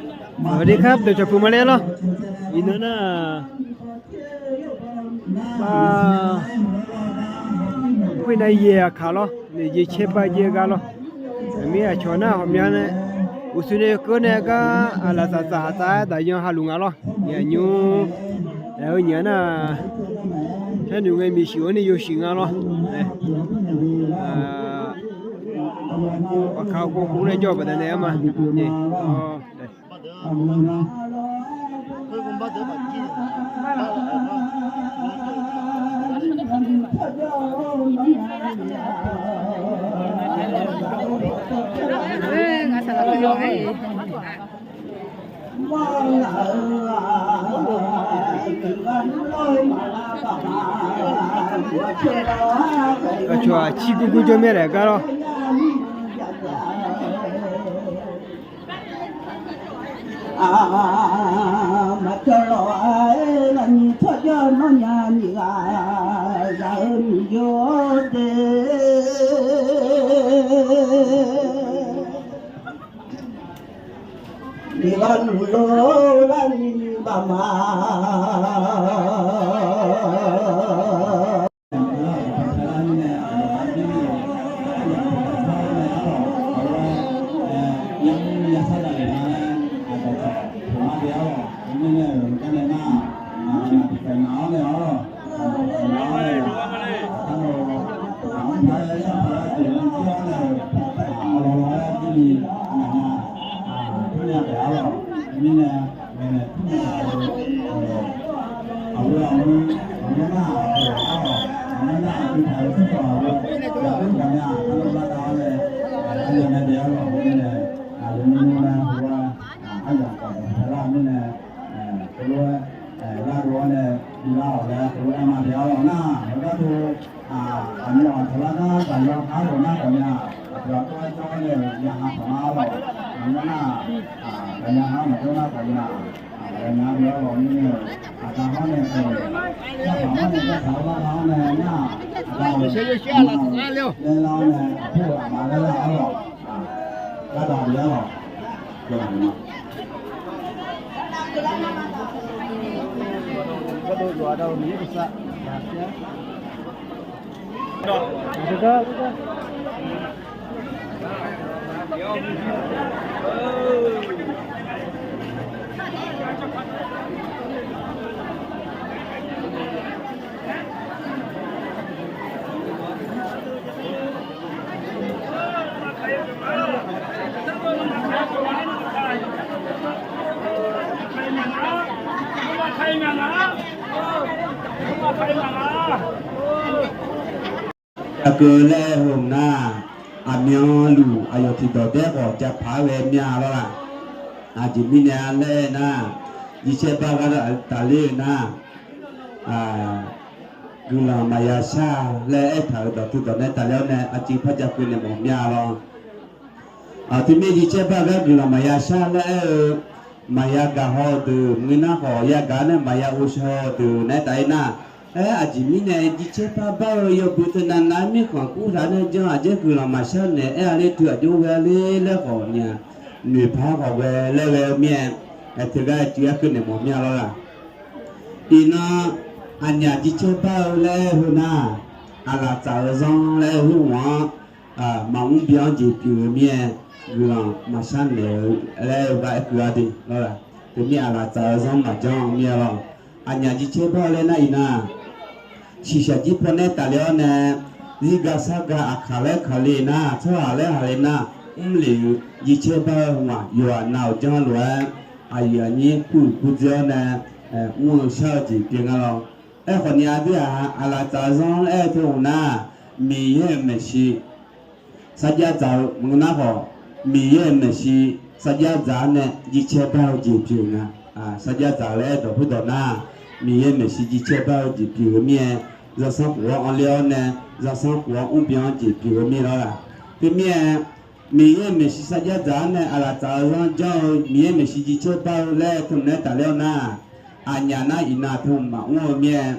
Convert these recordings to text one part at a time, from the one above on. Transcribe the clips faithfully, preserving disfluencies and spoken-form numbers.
สวัสดีครับ dawqcawq puq ma laer lawr. Iqnan nar, khoernav yaeq aqkaq lawr, naeq jeq caer bar jaer gar lawr. Aqmir aqcawq nar ghawqmya nae, uqshoe nae keuv nae gar, aqlaf saqsaq aqtaf-aer daqyan haluf nga lawr. Aqnymr, aer-eu nyiq-a nar, sharnoeq ngae miqshuif-anr ni yawshuif nga lawr. Aqkaq khof khof nae jawr-eu baqdanae arma. Aqcawq-aq cir gurgur jawr mir-a laer gar lawr. Maqcawq lawq-aer lafnyir tsawrjawr nawr nya miqghaq zaq-eu miqjawr de. Miqghaq nuqlor larni baqma. Lar-awq laer tov-aer ma daef-awr nar, heugar tov, aqmyawf taqlar gar taqyaw kar-awq nar taqnya, aqdui-aq tov-aer jawr nae-euq ya ha taq nar-awr lawq, aqmyan nar, taqnya ha maqjawr nar taqnya, aqdui-aq nya daef-awr lawq mirnae-euq, aqda hawr nae, sartaq hawr nae gartaq-eu lar-awr nae nar, aqda-euq laer lar-awr nae aqpar-eu aqma laer lar-awr lawq, gar daef-awr lawq. Aqkeuv laer heu-euq nar, aqmyanluf aqyawf tiqdawq daer khawf japaq-aer ghae mya lawr-aq. Aqjeq mirnae laer nar, jircaer bar gar tafler-eu nar, guiqlanq maqya shar laer aertaq-euq dawqtawvdawq nae tafler-awr nae aqjeq par ja keuv naeq mawf mya lawr. Aqteu mir jircaer bar gar guiqlanq maqya shar laer aer-eu, maqya gaq haw-eu deuq ngeur nar khawf, yagaq-anr nae maqya ghovshaw-eu deuq naeq-aer taf-aer nar, aer aqjeq mirnae jircaer bar bar-eu yawbui teunav nav-aer mirkhanq kurtaq nae jan aqjaer guiqlanq maqshar naeq aer-a ler teu aqjox ghae ler laer khawf nya, noeqpaq khawf ghae laer ghae-eu mir-aer, aer teugar aer teugar keuv naeq mawf mya lawr-aq. Iqnan, aqnyaf jircaer bar-eu laer aer-eu heu nar, aqlaf tsaf-eu zanr laer aer-eu heu-anr, maqmr byan-anr jeq pyeuf-eu mir-aer, guiqlanq maqshar naeq-eu laer aer-eu gar aer keuv-a de lawr-aq. Teumir aqlaf tsaf-eu zanr maqjanr mir-aer lawr. Aqnyaf jircaer bar-eu laer nar iqnan, shiqshaq jir pawnae tafler-awr nae, zirgar sargar aqkaq laer kaqle nar, tsawrhaq laer haqle nar, mrlef-eu jircaer bar-eu hmq-aq, yawqghaq nav-euq janr lof-aer, aqyuif aqnyir kur-euq kur dzer-awr nae, mr-eu shar-eu jeq pyeuf nga lawr. Aerkhawf ni aqdui-aq, aqlaf tsaf-eu zanr aer-eu teu hmq nar, Miqyaer-euq maeqshi sarjax dzaq-eu maqngeur nar khawf, Miqyaer-euq maeqshi sarjax dzaq-awr nae jircaer bar-eu jeq pyeuf nga. Sarjax dzaq-eu laer aer dawq khoerdawq nar, Miqyaer maeqshi jircaer bar-eu jeq pyeuf-eu mir-aer, zanrsanrkhof-anr anrler-awr nae, zanrsanrkhof-anr mrbyan-anr jeq pyeuf-eu mir lawr-aq. Teumirnae, Miqyaer maeqshi sarjax dzaq-awr nae aqlaf tsaf-eu zanr janr-eu Miqyaer maeqshi jircaer bar-eu laer teu hmq nae tafler-awr nar, aqnyaf nar iqnan teu hmq maqmr-eu mir-aer,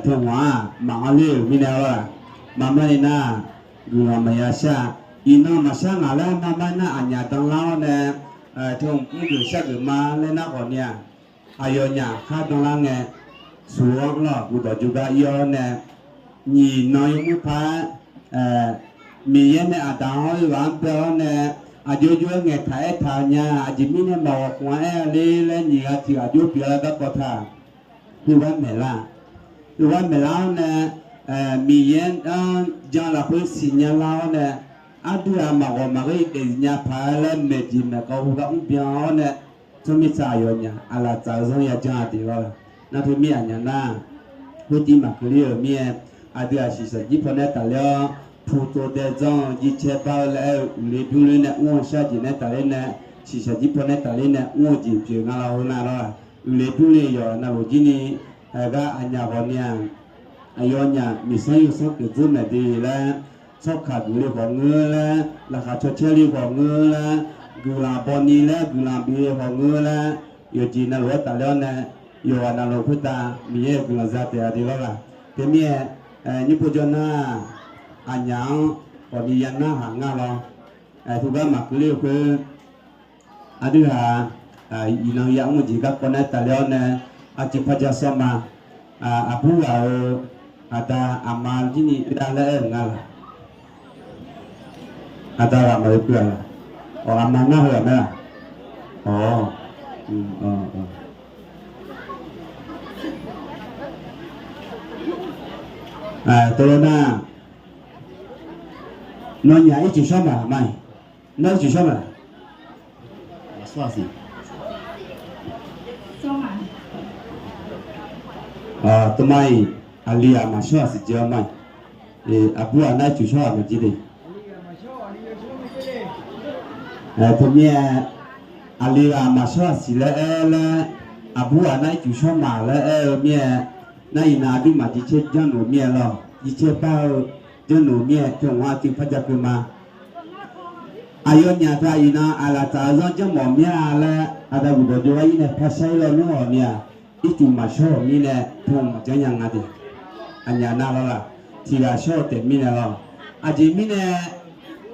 teu hmq-aq maqanr ler-euq mirnae lawr-aq. Maqmar ni nar, guiqlanq maqya shar. Iqnan maqshar ngaq laer maqmar nar aqnyaf danlar-awr nae, Teu mrgeuf shargeuf ma laer nar khawf ni-aq, aqyawfnyaf khar danlar ngae, suq-anr lawq guqdawq jawrgar ir-awr nae, nyiq nan yawmuir par-aer, Miqyaer nae aqda-anr oe ghaq-anr bae-awr nae, aqjox jov-aer ngaeqtaq aertaq-eu nya, aqjeq mirnae maqghawq khmq-anr aer-a ler laer nyiq ghaq tiq ghaq jov pyeuf-a laer garkawv taq. Heugar maeqlar, heugar maeqlar-awr nae, Miqyaer-anr jan lafkhoer siqnya lar-awr nae, aqdui-aq maqghawq maqghae daefzif nya paq-aer laer maeqjeq maeqkawv heugar mrbyan-awr nae, tsawrmir tsaq aqyawfnyaf aqlaf tsaf-eu zanr yajanr-a tiq lawr-aq. Nar teu mir aqnyaf nar, khoertiv maqkeuv ler-euq mir-aer, aqdui-aq shiqshaq jir pawnae tafler-awr, putsov dae dzanr-eu jircaer bar-eu laer aer-eu uiqle bymrler nae mr-eu shar jeq nae tafler nae, shiqshaq jir pawnae tafler nae mr-eu jeq pyeuf nga lar-eu nar lawr-aq. Uiqle bymrler yawqghaq navluf jir ni, heugar aqnyaf ghawq ni-aq, aqyawfnyaf miqsanr yawsanr keuq dzeur maeq de laer, tsawrkaq geuf le khawf ngeur laer, laqkhaq cawcaer le khawf ngeur laer, guiqlanq baw ni laer guiqlanq bif le khawf ngeur laer, yawqjeq navluf-aer tafler-awr nae, yawqghaq navluf khoertav Miqyaer-euq guiqlanq za taef-a de lawr-aq. Teumirnae, nymr pov jawr nar, aqnyaf-anr khawf ni ya narhaq nga lawr. Heugar maqkeuv ler-eu khoer, aqdui-aq, iqnan yamr-eu jeq garkawv nae tafler-awr nae, aqjeq par ja sawr ma. Aqbur ghaq-euq aqda aqma jir ni oe dar laer aer-euq nga laq? Aqda ghaq maqoe keuv-a laq? Awq, aqma nar heu-aq mae laq? Awq, tov lar nar, nawnyaf ircuf shawr ma ma-iq, nawr ircuf shawr ma laq? Tov ma-iq, aqli ghaq maqshawr-aq siqjeq-awr ma-iq. Aqbur ghaq nar ircuf shawr-aq maqjir de. Teumirnae, aqli ghaq maqshawr-aq siq laer aer laer, aqbur ghaq nar ircuf shawr ma laer aer-eu mir-aer, nar iqnan aqduimaf jircaer janrluf mir-aer lawr, jircaer bar-eu janrluf mir-aer, teu-anr aqdui par ja keuv ma. Aqyawfnyaf teu-aq iqnan aqlaf tsaf-eu zanr janrmawf mir-a laer, aqda guqdawq jov-aer ir nae par shar-ir lawnmr-awq ni-aq, ircuf maqshawr-euq mirnae teu-anr maqjanr nya nga de. Aqnyaf nar lawr laq, tiq ghaq shawr-eu taef mirnae lawr. Aqjeq mirnae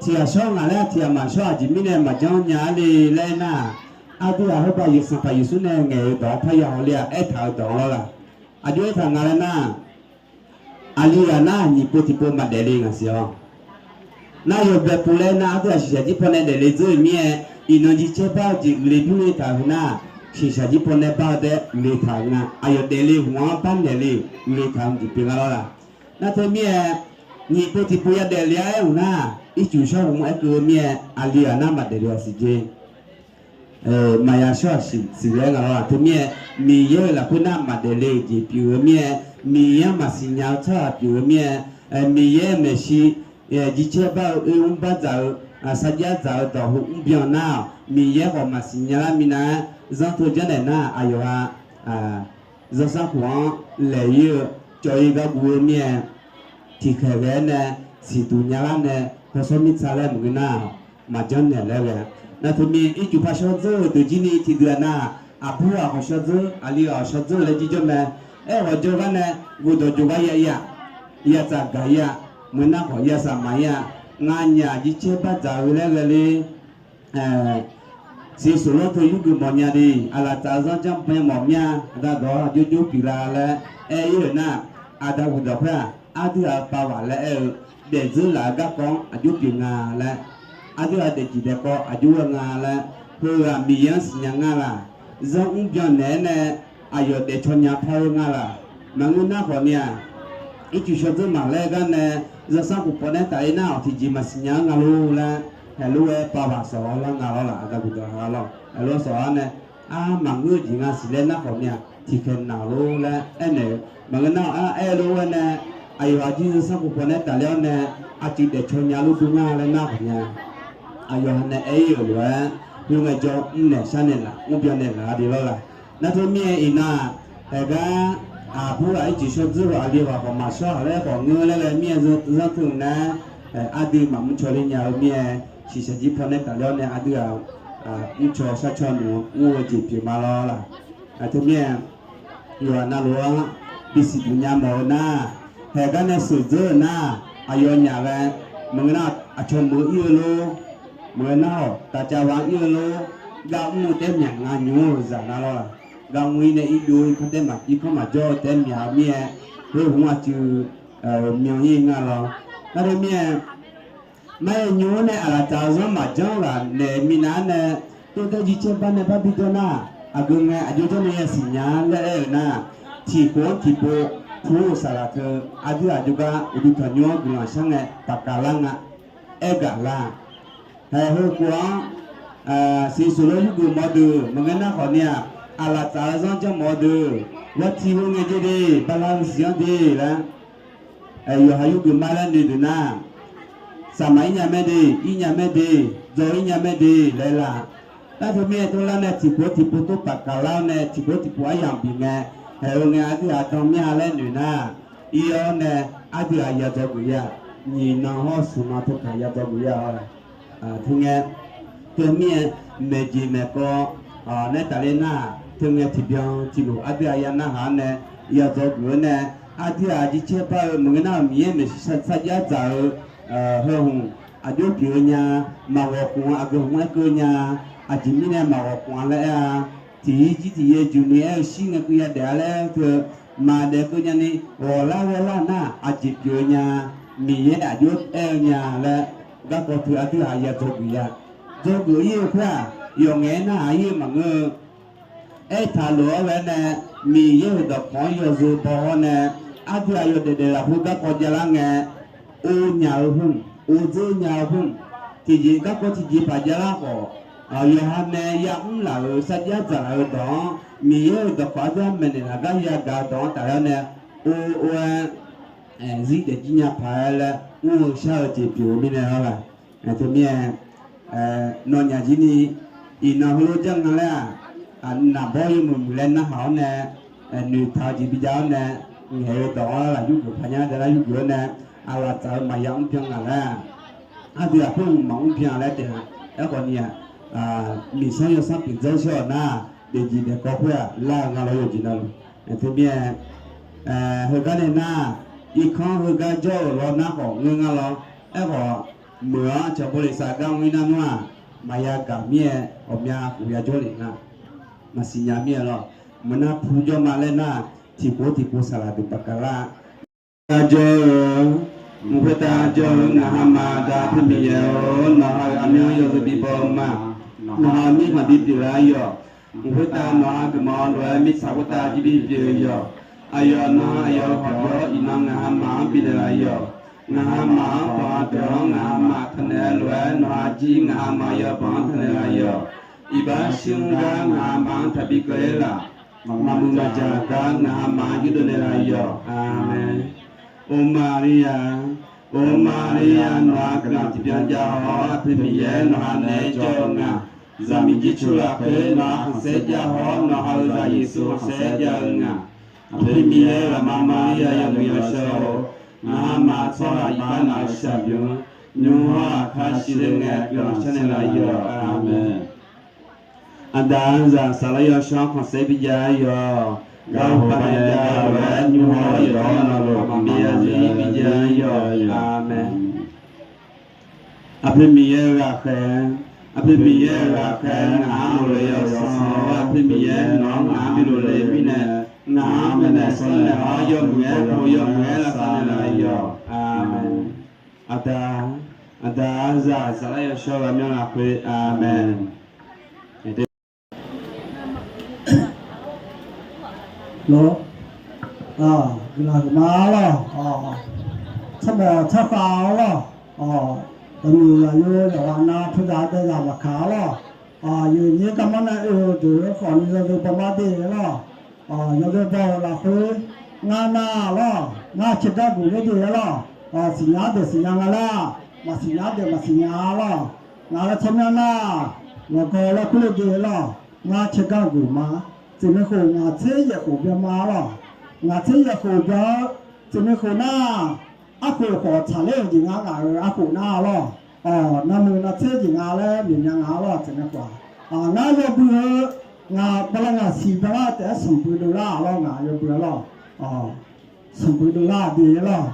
tiq ghaq shawr ngaq laer tiq ghaq maqshawr aqjeq mirnae maqjanr nya-ar le laer nar-aq, aqdui-aq heubar Sanqpaq Yeqsur nae ngaeq-eu dawq-anr parya hawler-a aertaq-eu dawq-anr lawr laq. Aqjox aertaq nga laer nar, aqli ghaq nar nyiq pov tiqpov maqdaef le ngaq siq-awr. Nar yawbae pov laer nar aqdui-aq shiqshaq jir pawnae daefle dzeur-euq mir-aer, iqnan jircaer bar-eu jeq uiqle bymrle taq-euq nar, shiqshaq jir pawnae bar-eu taef uiqle taq-euq nga. Aqyawf daefle hmq-anr bar naeqle uiqle taq-eu jeq pyeuf nga lawr laq. Nar teu mir-aer, nyiq pov tiqpov yadaef le-a aer-euq nar, ircuf shawr hmq-anr aer keuv-eu mir-aer, aqli ghaq nar maqdaef le-a siq jeq. Maqya shawr-aq siq laer nga lawr laq. Teumirnae, Miqyaer-euq lafkhoer nar maqdaef le-euq jeq pyeuf-eu mir-aer, Miqyaer-anr maqsiq nya-eu tsawrhaq pyeuf-eu mir-aer, Miqyaer-euq maeqshi jircaer bar-eu oe mr bardzaq-eu, sarjax dzaq-eu dawq heu mrbyan nar-awq, Miqyaer khawf maqsiq nya lar minav-aer, zanr teu janrnaeq nar aqyawf-a, zanrsanr khof-anr laeq-ir-eu cawv-ir gar guv-eu mir-aer, tiqkhaeq ghae-aer nae siqduq nya lar nae hawshawr mirtsa laer maqngeur nar-awq, maqjanr naeq laer ghae. Nar teumirnae ircuf par shawr dzeur-euq deuq jir ni tiqdeuq-aq nar, aqbur ghaq khawf shawr dzeur, aqli ghaq khawf shawr dzeur-eu laer jir jawr mae. Aerkhawf jawrgar nae guqdawq jawrgar ya-ir-aq, ya tsaf gaq-ir-aq, maqngeur nar khawf ya saf maq-ir-aq, nganyaf jircaer bardzaq-eu laer ghae le. Siqsoq lawr teu yurgeuf mawfnya de, aqlaf tsaf-eu zanr janrbae mawf mir-a, aqda dawq-awr aqjox jox pyeuf la laer aer-ir-euq nar, aqda guqdawq khoer-aq, aqdui-aq pav ghaq laer aer-eu, daefdzeur laf-eu garkawv-anr aqjox pyeuf nga laer, aqdui-aq daefjeq daefkawv aqjox ghae nga laer, heughaq Miqyaer-anr siqnya nga laq, zanr mrbyan naeq-aer nae aqyawf daefcaw nya par-eu nga laq, maqngeur nar khawf ni-aq, ircuf shawr dzeur maq laer gar nae, zanrsanr khof pawv nae taf-ir nar-awq tiqjeq maqsiq nya-anr nga lor laer, heulof-aer pav ghaq sawq-awr lar nga lawr laq, aqda guqdawq ha lawr, heulof-aer sawq-awr nae, ar maqngeur-eu jeq nga siq laer nar khawf ni-aq, tiqkhaeq naq lor laer aernaeq-eu maqngeur nar-awq, ar aer-eu lof-aer nae, aqyawf aqjir zanrsanr khof pawv nae tafler-awr nae, aqcuiv daefcaw nya lor dur nga laer nar khawf ni-aq, aqyawf ha nae aer-ir-euq lof-aer, khoerngae jawr mrnaeq sharnaeq laf mrbyan naeq laf-a de lawr laq. Nar teu mir-aer iqnan-aq, haeqgar aqbur ghaq ircuf shawr dzeur-eu aqli ghaq khawf maqshawr-aq laer khawf ngeur laer ghae mir-aer zanr teu nar-aer, aqdui maqmr caw le nya-eu mir-aer, shiqshaq jir pawv nae tafler-awr nae aqdui-aq, mrcaw sharcaw nmr-eu jeq pyeuf ma lawr laq. Teu mir-aer, yawqghaq navluf-anr bisiq duq nya mawf-eu nar, haeqgar nae sheuq dzeur-euq nar, aqyawfnyaf ghae, maqngeur nar aqcawq meuq-eu ir-eu lor, maqngeur nar-awq taqcav ghaq ir-eu lor, Gar mr-eu taef-aer myaq nga nymr-eu zaq nar lawr-aq, gar mr-ir nae irdov irkanr taef-aer maq irkanr maqjawr-eu taef-aer myaq-eu mir-aer, khoer hmq aqcuiv myan-ir nga lawr. Nar teu mir-aer, mar-aer nymr-anr nae aqlaf tsaf-eu zanr maqjanr ghaq naeq minav-anr nae, tov taer jircaer bar nae bar bi dawr nar, aqgeu ngae aqjox jawr nae yasiq nya laer aer-euq nar, tiqkhof-anr tiqpov pu-eu saqlaq teu, aqdui aqjox gar uqduq tanqnymr-anr guiqlanq shar ngae paqkaq lar nga, aer gaq lar. Haeq heu khof-anr, siqsoq lor yurgeuf mawf-eu deuq maqngeur nar khawf ni-aq, aqlaf tsaf-eu zanr janr mawf-eu deuq, ghawrtiq ghawr ngae jer de, bala-eu siq-anr de laer, yawqha yurgeuf mar laer noeqdeuq nar, saqmaq ir nya mae de, ir nya mae de, dzaw ir nya mae de laer laq. Nar teu mir-aer tov lar nae tiqpov tiqpov tov paqkaq lar-awr nae tiqpov tiqpov aryamq bif ngae, haeq-eu ngae aqdui aqdan mir-a laer noeq nar, ir-awr nae aqdui aqya dzawgeuf ya, nyiq nan hawr smq nan tov kaq ya dzawgeuf ya-awq. Teu ngae, teu mir-aer maeqjeq maeqkawv nae tafler nar-aq, teu ngae tiqbyan tiqlof aqdui aqya narhaq-anr nae ya dzawgeuf-awr nae, aqdui aqjir caer bar-eu maqngeur nar-euq Miqyaer maeqshi sarjax dzaq-eu heu hmq aqjox pyeuf-eu nya, maqghawq khmq-a aqgeu hmq-aer keuv nya, aqjeq mirnae maqghawq khmq-a laer aer-a, tiq yir jir tiq yaer juq ni aer-eu shir ngae keuv yadaef-a laer aer-eu teu, maqdaef keuv nyani ghawqlar ghae lar nar aqjeq pyeuf-eu nya, Miqyaer aqjox aer-eu nya laer, garkawv teu aqdui aqya dzawgeuf ya. Dzawgeuf ir-eu khoer-aq, yawqngaef-aer narhaq ir-eu maqngeur-eu, aertaq lof-aer ghae nae, Miqyaer-euq dawqkawq-anr yawzeu baw-awr nae, aqdui aqyawf daefdaef lafkhoer garkawv javlar ngae, or nya-eu khoer, or dzeur nya-eu khoer, tiqjeq garkawv tiqjeq paq javlar khawf, yawqha nae yamr laf-euq sarjax dzaqlaf-eu dawq-anr, Miqyaer-euq dawqkawq aqdui-anr maeqnaeq laf gar yagaq-eu dawq-anr tafler-awr nae, or or-aer zir daefjir nya paq-aer laer mr-eu shar-eu jeq pyeuf-eu mirnae-awr la. Teumirnae, nawnyaf jir ni iqnan heulof-aer janr nga laer-aq, naqbawr yawmuiq muiq laer narhaq-awr nae, noeqtaq-eu jeq bijav-awr nae, ngaeq-eu dawq-anr laf yurgeuf paq nya-a dae lar yurgeuf-awr nae, aqlaf tsaf-eu maqya mr byan nga laer-aq, aqdui aqpoer hmq maqmr byan laer taef-a. Aerkhawf ni-aq, miqsanr yawsanr pyeuf dzanr shawr-awq nar, daefjeq daefkawv khoer-aq lar-eu nga lawr yawqjeq navluf. Teumirnae, heugar nae nar, irkanr heugar jawr-euq lawr nar khawf ngeur nga lawr. Aerkhawf, meuq-anr cawq bawleqsav gar mr-ir nar nmr-aq, maqya gaq mir-aer ghawqmya khof ya jawrlef nga. Maqsiq nya mir-aer lawr. Meuq nar pu jawr ma laer nar, tiqpov tiqpov saqlaq deuq paqkaq lar. Jawr-eu, mq khoertav jawr-eu ngaq-anr ma, Aqda Aqpoeq Miqyaer-or, nawq-euq aqmyan yawzeu bi baw-eu ma. Nawq-euq mirkhanq bi pyeuf lar yawq. Mq khoertav nawq-anr geufmawf lof-aer mirtsaq khoertav jir bi pyeuf-eu yawq. Aqyawf nan aqyawf-euq pawqbyov iqnan ngaq-anr ma-anr bifnaeq laf yawq. Ngaq-anr ma-anr banq-eu deuq-anr ngaq-anr ma taqnaeq-aer lof-aer, nawq-anr jir ngaq-anr ma yawbanq-anr taqnaeq laf yawq. Iqbax shir mr gar ngaq-anr ma-anr taqbi keuvler laf. Maqmuiq maqjaq gar ngaq-anr ma-anr yurdov naeq laf yawq. Aqmeq. Or Maqliya, or Maqliya, nawq-anr guiqlanq tiqbyan jav-awr, Aqpoeq Miqyaer nawq-anr naeq-aer jawr-eu nga. Zaqmiq jircoer lafkhoer nawq-anr khanqsaer jav-awr, nawq-euq zaq Yeqsur khanqsaer jav-eu nga. Aqpoeq Miqyaer, Aqma Maqliya yawmuiq yawshawr-or, ngaq-anr ma tsawrhaq iqbax naq-euq shaqbymq-anr nymr hawr aqkar shir le ngae guiqlanq sharnaeq laf yawq. Aqmeq. Aqda-euq zaq Saflar Yawshawr khanqsaer bijav-aer yawq. Gar uqpav nae jav-eu lof-aer nymr hawr yawqdawq-anr navluf maqbi yazir bijav-aer yawq. Aqmeq. Aqpoeq Miqyaer-euq ghaqkhaer, Aqpoeq Miqyaer-euq ghaqkhaer ngaq-anr lofle yawsanr-awr, Aqpoeq Miqyaer nawq-anr ngaq-anr bi lofle mirnae, ngaq-anr maeqnaeq sanrnaeq-awr yawmuiq-aer pov yawmuiq-aer lavsav naeq laf yawq. Aqmeq. Aqda, Aqda, Aqzaq, Saflar Yawshawr ghawqmyanr lafkhoer. Aqmeq. Lor, guiqlanq huiqma lawr, tsawrmawq tsawrkhav-awr lawr, dawqnyiq yaqyo yawqghaq nav puzaq daezaq maqkaq-awr lawr, yawqnyir garmanr nae oe-eu deuq-anr khawf ni yawzeu bawmar de lawr, yawzeu baw-euq lafkhoer ngar nar lawr, ngar tsergar guq ler de lawr, siqnya deuq siqnya nga lar, maqsiqnya deuq maqsiqnya lawr, ngaq-euq tsawrmyanr nar, lawqgaw laer kurler de lawr, ngar tsergar guq ma, tseqmae khof ngaq tser yaef khof byan ma lawr, ngaq tser yaef khof byan-eu tseqmae khof nar, arkhof khawf tsaqler-euq jeq ngar ngaq-euq arkhof nar lawr, nawmuiq navtser jeq nga laer noeqmya nga lawr, tseqmae khof-aq, ngar yawbui-eu ngaq bala ngaq siq byan lar taef-aer sanqbof dovlar lawr, ngaq yawbui-a lawr, sanqbof dovlar de lawr,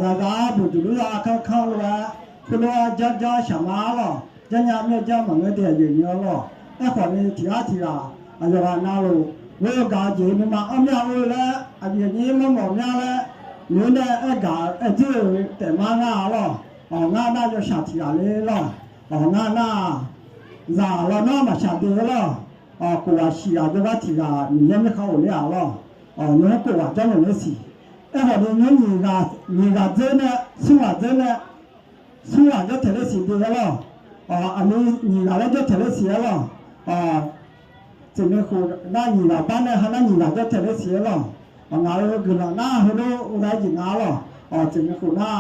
zaqzaq buq duq lur za kanr kanr lof-aer, khoerlof-aer janr janr shaq ma lawr, janrnya mir-aer janr maqngeur de aqyuif nyi-awr lawr, Aerkhawf ni tiq ghaq tiq ghaq aqyawf ghaq navluf ghoe gaq-eu jeq nuima anr mya-eu laer aqyuif aqnyir mawrmawf mya laer, noeq-aer nae aer gaq-eu aer dzoer-eu taef mar ngar-a lawr. Awq, ngar nar yawshaq tiq ghaq le lawr. Awq, ngar nar zaq lawnmr maqshaq de lawr. Awq, khof ghaq shiq ghaq jawrgar tiq ghaq Miqyaer mirkhanq ghofler-a lawr. Awq, nymr khof ghaq jawrluf ler siq. Aerkhawf ni nymr nyiq ghaq, nyiq ghaq dzeur nae, smr ghaq dzeur nae, smr ghaq jawr taeq ler siq de-aer lawr. Awq, aqli nyiq ghaq laer jawr taeq ler siq-aer lawr. Awq, tseqnoeq khof nar nyiq ghaq bar nae ha nar nyiq ghaq jawr taeq ler siq-aer lawr. Awq, ngaq-euq guiqlanq nar heulof-aer ghae-eu jeq nga-a lawr. Awq, tseqnoeq khof nar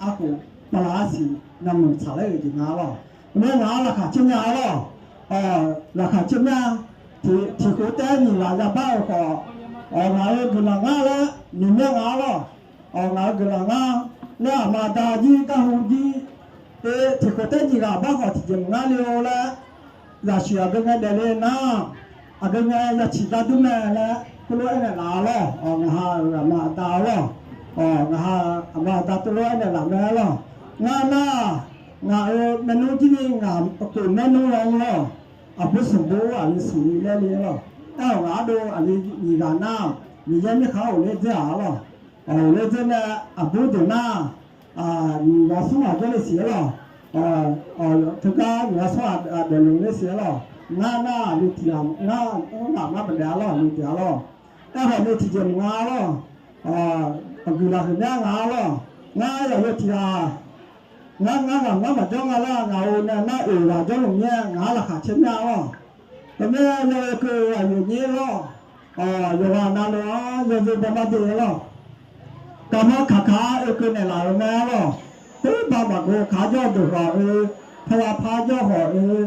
arkhof bala arsiq navmuiq tsaqler-euq jeq nga-a lawr. Nar ngaq-anr laqkhaq caer nya-a lawr. Awq, laqkhaq caer mya. Tiq, tiq khof taef-aer nyiq ghaq yabar-euq khawf, awq, ngaq-euq guiqlanq ngar laer noeq mya nga-a lawr. Awq, ngaq-euq guiqlanq ngar laer aqma aqda jir garhu jir, e, tiq khof taef-aer nyiq ghaq bar khawf tiqjeq maqngar le-or laer, zaqsiq aqgeu ngae daefle nar, aqgeu ngae ya ciq dar dur mae laer khoerlof-aer naeqlaf-a lawr. Awq, ngaq ha-euq aqma aqda lawr. Awq, ngaq ha aqma aqda teulof-aer naeqlaf mae-a lawr. Ngar nar, ngaq-euq maernmr jir ni ngaq khof maernmr lawnmr lawr. Aqbur smq bur aqli smq ni laer le-aer lawr. Aer-awq, ngaq ardov aqli nyiq ghaq nar, Miqyaer mirkhanq-anr ghofler dzer-aq lawr. Awq, ghofler dzer nae aqbur deuq nar, nyiq ghaq smr ghaq jawr le siq-aer lawr. Awq, teugar nyiq ghaq smr ghaq daefluf le siq-aer lawr. Ngar nar aqli tiq ghaq ngar, ngar ghaq ngar maqdaef-a lawr, aqli daef-a lawr. Aerkhawf ni tiqjeq maqnga-a lawr. Awq, guiqlanq huiqmya nga-a lawr. Ngar yaqyo tiq ghaq, ngar, ngar ghaq ngar maqjawr nga laer ngaq-euq nae nar oeq ghaq jawrluf mir-aer ngaq-anr laqkhaq caer mya-a lawr. Heumya-aer nae oekeuv-eu aqyuif aqnyir lawr. Awq, yawqghaq navluf-anr yawzeu bawmar de-aer lawr. Garmanr kaq kaq-aer oekeuv naeqlaf-euq mae-a lawr. Khoerbav maqgov kaq-aer jawr-eu deuq khawf-eu, paya par jawr khawf-eu,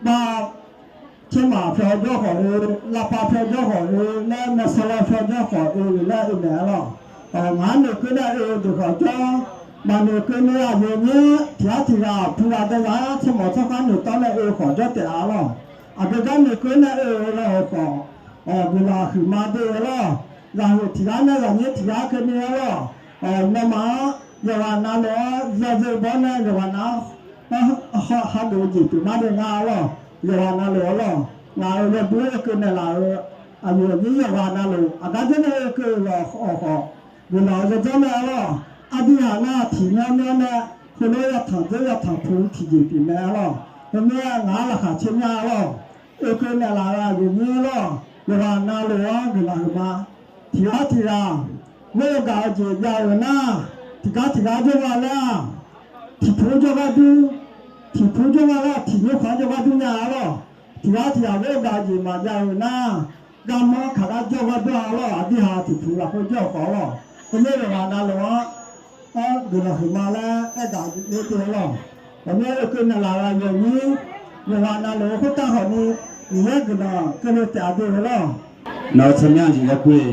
bav tsermaf pyawr jawr khawf-eu, lavpav pyawr jawr khawf-eu laer, maeqsawlav pyawr jawr khawf-eu laer oe naeq-a lawr. Awq, ngaq-anr noeqkeuv nae oe-eu deuq khawf jawr, maqnoeqkeuv ni aqyuif aqnyir tiq ghaq tiq ghaq pu ghaq dae ghaq-anr tsermaf tsawrkhav noeqtawv nae oe-eu khawf jawr taef-a lawr. Aqgeu gar noeqkeuv nae oe-eu lawr-euq khawf, awq, guiqlanq huiqma de-aer lawr. Zaqhuiq tiq ghaq nae zaqnyir tiq ghaq keuvni-aer lawr. Awq, nawmaf-anr yawqghaq navluf-anr yawzeu bawr nae yawqghaq nav-anr hageuf-eu jeq pyeufmar de nga-a lawr. Yawqghaq navluf-aer lawr, ngaq-euq yawdur oekeuv naeqlaf-euq aqyuif aqnyir yawqghaq navluf aqgar jawr nae oekeuv-eu lawq-awq khawf, guiqlanq-eu yawdzanr nae-a lawr. Ardirhaq nar tiq myanr myanr nae heulof-aer yatanq dzeur yatanq pu tiqjeq pyeuf mae-a lawr. Heumya ngaq-anr laqkhaq caer mya-a lawr. Oekeuv naeqlaf-euq aqyuif aqnyir lawr, yawqghaq navluf-anr guiqlanq huiqma. Tiq ghaq tiq ghaq ghoer-eu gaq-eu jeq jav-euq nar, tiq gar tiq gar jawr nga laer-aq, tiq pu jawr gar dur, tiq pu jawr nga laer tiq nymr khanq jawr gar dur nya-a lawr. Tiq ghaq tiq ghaq ghoer-eu gaq-eu jeq maqjav-euq nar, garmanr kaq gar jawr gar dur-a lawr. Aqdirhaq tiq pu lafkhoer jawr-euq khawf lawr. Heumya yawqghaq navluf-anr, anr guiqlanq huiqma laer aerdaq le te-aer lawr. Ghawqmya oekeuv naeqlaf-euq aqyuif aqnyir yawqghaq navluf-eu khoertav khawfni, Miqyaer guiqlanq keuvle taef-a de-eu lawr. Nawq-eu tsawrmyanr jeq yakur-e.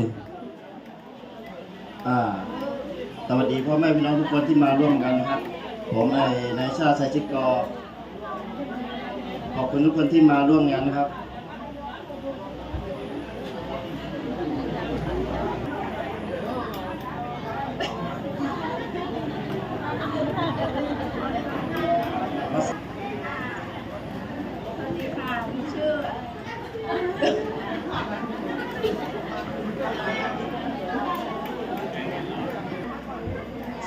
อ่า สวัสดีพ่อแม่พี่น้องทุกคนที่มาร่วมงานนะครับ ผม เอ่อ นายชาติ ชัยชิดกอ ขอบคุณทุกคนที่มาร่วมงานนะครับ สวัสดีค่ะ ชื่อ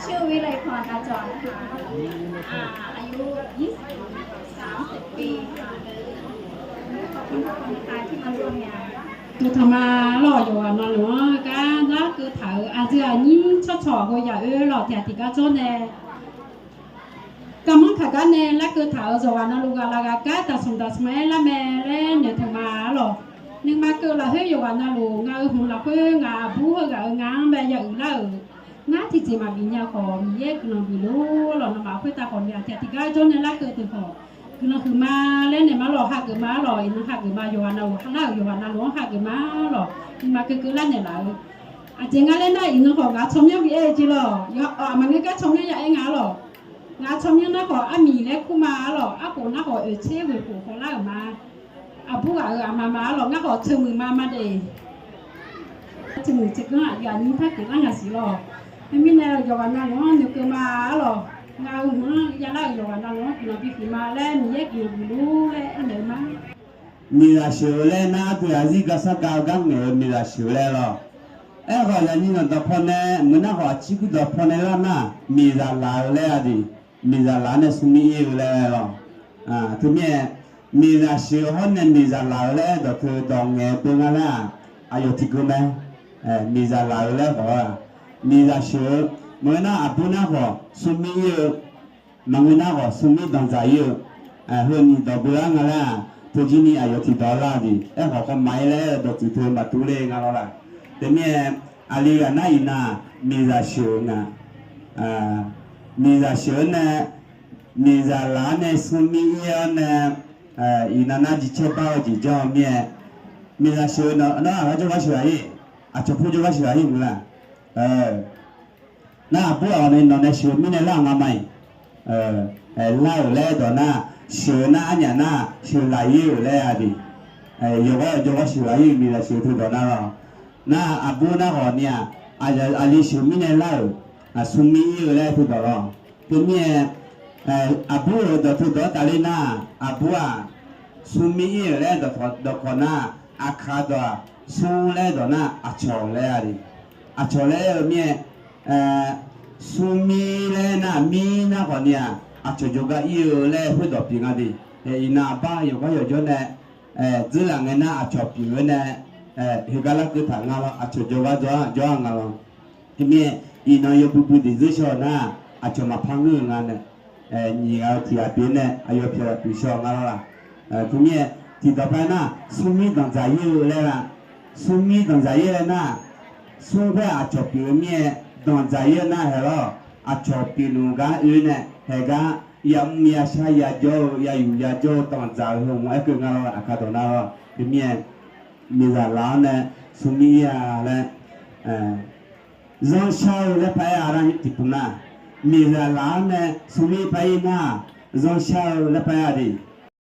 ชื่อวิไลพร อาจรค่ะ อ่า อายุ ยี่สิบ สามสิบ ปีค่ะ ขอบคุณทุกคนนะคะที่มาร่วมงาน Uqtaq ma lawq, yawqghaq navluf-anr gar larkeuv taq-euq aqdui aqnyir tsawrcawq heu yaq oe lawq, tiq ghaq tiq gar jawr nae garmanr kaq gar nae larkeuv taq-euq yawqghaq navluf ghaq laf ghaq gar daq smq daq smq-aer lar mae laer noeqtaq ma-a lawq. Nuima keuv lafkhoer yawqghaq navluf ngaq-euq hmq lafkhoer ngaq aqbur heughaq-euq nga-anr bae ya uiqlar-euq ngar tiqjeq maqbif nya khawf, Miqyaer guiqlanq bif lor lawq. Nawmaf khoertav khawf, miqaq tiq ghaq tiq gar jawr nae larkeuv deuq khawf, guiqlanq huiqma laer naeq ma lawq, hageuf ma lawq. Iqnan hageuf ma, yawqghaq navluf lar-euq yawqghaq navluf-anr hageuf ma lawq. Nuima keuv keuv lar naeqlaf-eu aqjeq nga laer nar, iqnan khawf ngaq-euq tsawrmyanr bi aer-eu jeq lawq. Aqma ngeur gar tsawrmyanr ya aer nga lawq. Ngaq-euq tsawrmyanr nar khawf armiq laer kur ma-a lawq. Arkhof nar khawf oeqtser ghoeqkhof khawf lar-euq ma. Aqbur ghaq-euq aqma ma-a lawq. Ngar khawf teuq muiq ma ma de. Teuq muiq teuq ganr aqyuif aqnyir par pyeuflar nga siq lawq. Khoermirnae yawqghaq navluf-anr noeqkeuv ma-a lawq. Ngaq-euq hmq-anr ya lar-euq yawqghaq navluf-anr guiqlanq bi huiq ma laer Miqyaer guiqlanq bif lor laer aernaeq-eu ma. Miqzaq sheuq-eu laer nar, aqdui aqzir gar sargav-eu gar ngaeq-eu miqzaq sheuq-eu laer lawr. Aerkhawf, zaqnyiq zanq dawqpaw nae meuq nar khawf, aqcir gui dawqpaw nae lar nar, miqzaq laf-eu laer-a jeq. Miqzaq laf-awr nae smrmir ir-eu laer lawr. Teumirnae, miqzaq sheuq-eu hawr nae miqzaq laf-eu laer dawqteu dawq ngaeq-eu beu nga laer-aq, aqyawf tiqgeu mae. Miqzaq laf-eu laer khawf-aq, miqzaq sheuq-eu, maqngeur nar aqbur nar khawf smrmir ir-eu, maqngeur nar khawf smrmir danqdzaq ir-eu, heu nyiq dawq beu-ar nga laer-aq, teujir ni aqyawf tiqdawq lar-eu jeq. Aerkhawf, khawf maqaer laer dawqtsuif teu maqdur ler nga lawr laq. Teumirnae, aqli ghaq nar iqnan miqzaq sheuq-eu nga. Miqzaq sheuq-awr nae, miqzaq laf-awr nae smrmir ir-awr nae, iqnan nar jicaer bar-eu jeq janr-eu mirnae, miqzaq sheuq-eu nawr aqgar jawrgar sheuq laq ir, aqcawq pur jawrgar sheuq laq ir mq la. Nar aqbur aqghawq nae nawq nae sheuq-eu mirnae lar-euq nga ma-iq. Lar-euq laer dawq nar, sheuq-eu nar arnyaf nar sheuq laf ir-euq laer-a jeq. Yawqghaq jawrgar sheuq laq ir-euq miqzaq sheuq-eu teudawq nar lawr. Nar aqbur nar khawf ni-aq, aqli sheuq mirnae lar-euq, smrmir ir-eu laer teudawq lawr. Teumirnae, aqbur-euq dawqteu dawq-anr tafler nar, aqbur-aq, smrmir ir-euq laer dawqkawq nar, aqkaq dawq-aq, smr laer dawq nar aqcawq laer-a jeq. Aqcawq laer-eu mirnae, smrmir laer nar mir nar khawf ni-aq, aqcawq jawrgar ir-eu laer khoerdawq pyeuf nga de. Iqnan aqbar yawqgar yawqjawr nae dzeurlaf ngae nar aqcawq pyeuf-eu nae, heugar larkeuv taq nga lawr, aqcawq jawrgar jawr-a jawr-a nga lawr. Teumirnae, iqnan yawbui bui diq dzeur shaw-eu nar, aqcawq maqpar ngeur-euq nga nae, nyiq ghaq-eu tiq ghaq pyeuf nae aqyawf pyaq laf pyeuf shaw nga lawr laq. Teumirnae, tiqdawq par nar, smrmir danqdzaq ir-eu laer la, smrmir danqdzaq ir laer nar, smr khoer aqcawq pyeuf-eu mirnae, danqdzaq ir-eu nar hae lawr, aqcawq pyeuf luf gar oe nae hae gar, yamr yashar yajawr-eu yayuf yajawr-eu danqdzaq-eu heu mq-aer keuv nga lawr, aqkaq dawq nar lawr. Teumirnae, miqzaq laf-awr nae smrmir ir-a laer, zanrshar-eu laer par aer-a nar tiqpov nar, miqzaq laf-awr nae smrmir par ir nar, zanrshar-eu laer par aer-a de.